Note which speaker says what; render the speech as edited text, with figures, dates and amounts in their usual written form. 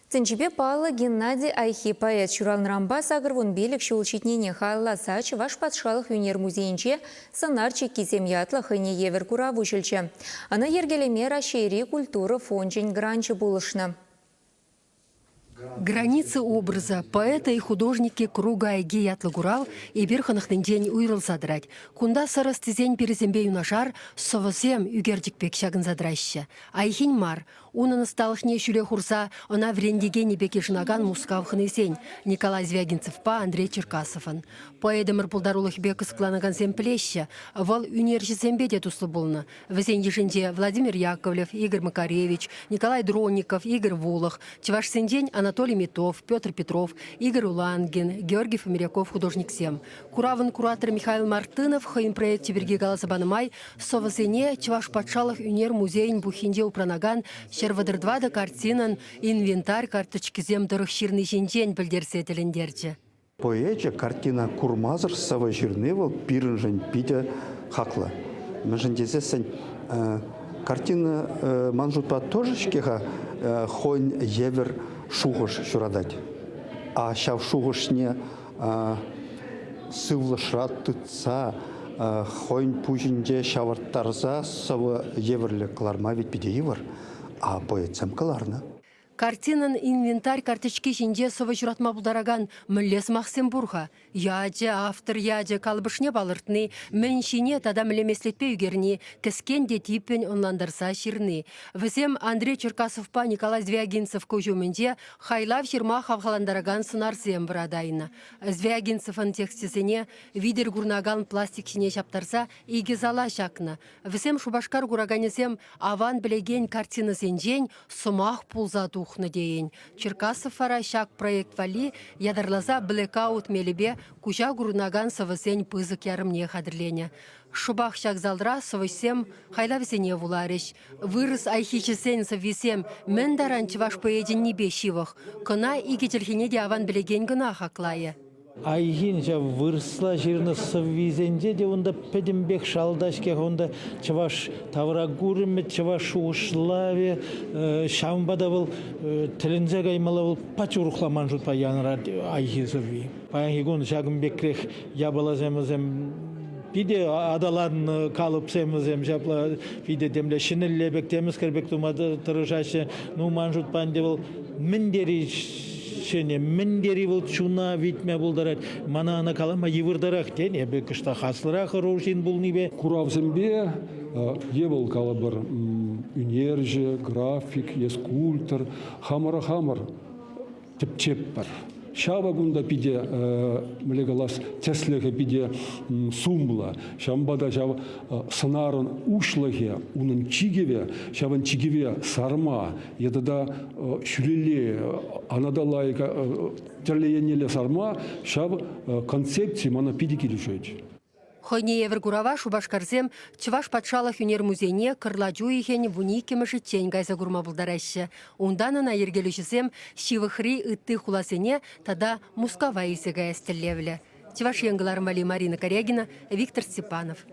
Speaker 1: Тӗнчипе паллӑ Геннадий Айхи поэт ҫуралнӑранпа 85 ҫул ҫитнине халалласа Чӑваш патшалӑх ӳнер музейӗнче Сӑнар чиккисем ятлӑ хӑйне евӗр курав уҫӑлчӗ. Ӑна йӗркелеме Раҫҫейри культура фончӗн гранчӗ пулӑшнӑ.
Speaker 2: «Границы образа. Поэты и художники круга Айги» ятлӑ курав эпир хӑнӑхнинчен уйрӑлса тӑрать. Кунта сӑр ӑстисен пирӗсемпе юнашар сӑвӑсем ӳкерчӗк пек ҫакӑнса тӑраҫҫӗ. Айхин мар, Унӑн ӑсталӑхне ҫӳле хурса ӑна вӗрентекенӗ пек йышӑнакан Мускав хӑнисен Николай Звягинцевпа Андрей Черкасовӑн. Поэтӑмӑр пултарулӑхӗпе кӑсӑкланакансем пӗлеҫҫӗ, вӑл ӳнерҫӗсемпе те туслӑ пулнӑ. Вӗсен йышӗнче Владимир Яковлев, Игорь Макаревич, Николай Дронников, Игорь Вулых, чӑвашсенчен Анатолий Митов, Петр Петров, Игорь Улангин, Георгий Фомиряков художниксем. Куравӑн кураторӗ Михаил Мартынов хӑйӗн проекчӗ пирки каласа панӑ май сӑвӑсене Чӑваш патшалӑх ӳнер музейӗн пуххинче упранакан 134 картинӑн инвентарь карточкисем тӑрӑх ҫырни ҫинчен пӗлтерсе тӗлӗнтерчӗ.
Speaker 3: Поэчӗ картина курмасӑр сӑвӑ ҫырни вӑл пирӗншӗн питӗ хаклӑ. Мӗншӗн тесессӗн картина ман шутпа тоже-ҫке-ха хӑйӗн евӗр шухӑш ҫуратать. А ҫав шухӑшне сывлӑшра тытса хӑйӗн пуҫӗнче ҫавӑрттарса сӑвӑ евӗрлӗ кӑларма ведь питӗ йывӑр, а поэтсем кӑларнӑ.
Speaker 2: Картинӑн инвентарь карточки ҫинче сӑвӑ ҫуратма пултаракан мӗнле сӑмахсем пур-ха? Ячӗ, автор ячӗ, калӑпӑшне палӑртни, мӗн ҫине тата мӗнле меслетпе ӳкерни, кӗскен те типпӗн ӑнлантарса ҫырни. Вӗсем Андрей Черкасовпа Николай Звягинцев куҫ умӗнче Хайлав ҫырма хавхалантаракан сӑнарсем вӑратайнӑ. Звягинцевӑн тексчӗсене витӗр курӑнакан пластик ҫине ҫаптарса икӗ зала ҫакнӑ. Вӗсем Шупашкар кураканӗсем аван пӗлекен картинӑсенчен сӑмах пулса тухнӑ тейӗн. Черкасов вара ҫак проект валли ятарласа блэкаут мелӗпе куҫа курӑнакан сӑвӑсен пысӑк ярӑмне хатӗрленӗ. Шӑпах ҫак залра сӑвӑҫсем хайлавсене вуларӗҫ. Вырӑс айхичӗсен сӑввисем мӗн таран чӑваш поэчӗннипе ҫывӑх, кӑна икӗ чӗлхене те аван пӗлекен кӑна хаклайӗ.
Speaker 4: Айхин ҫав вырӑсла ҫырнӑ сӑввисенче те унта пӗтӗмпех шалта-ҫке унта чӑваш тавракурӑмӗ, чӑваш шухӑшлавӗ. Ҫавӑнпа та вӑл тӗлӗнсе каймалла вӑл пач урӑхла ман шутпа янӑрать Айхи сӑвви. Паянхи кун ҫакӑн пекрех япаласем вӗсем питӗ аталаннӑ калӑпсем вӗсем ҫапла питӗ темле ҫӗнӗлле пек, темӗскер пек тума тӑрӑшаҫҫӗ. Ну, ман шутпа ӗнтӗ вӑл мӗн тери ҫӗнӗ, мӗн тери вӑл чуна витме пултарать. Мана ӑна калама йывӑртарах тен, эпӗ кӑштах аслӑрах ӑру ҫын пулнипе.
Speaker 5: Куравсемпе е вӑл калӑпӑр ӳнерҫӗ, график е скульптор хамӑра хамӑр тӗпчетпӗр. Ҫавӑ кунта питӗ, мӗнле калас, тӗслӗхӗ питӗ сумлӑ. Ҫавӑнпа та ҫав сӑнарӑн уҫлӑхӗ, унӑн чикӗвӗ, ҫавӑн чикӗве сарма е тата ҫӳлелле анаталла тӗрлӗ еннелле сарма ҫав концепци мана питӗ килӗшет.
Speaker 2: Хӑйне евӗр курава Шупашкарсем Чӑваш патшалӑх ӳнер музейне кӑрлач уйӑхӗн вуниккӗмӗшӗччен кайса курма пултараҫҫӗ. Унтан ӑна йӗркелӳҫӗсем ҫывӑхри ытти хуласене тата Мускава илсе каяс тӗллевлӗ. Чӑваш Ен кӑларӑмали Марина Карягина, Виктор Степанов.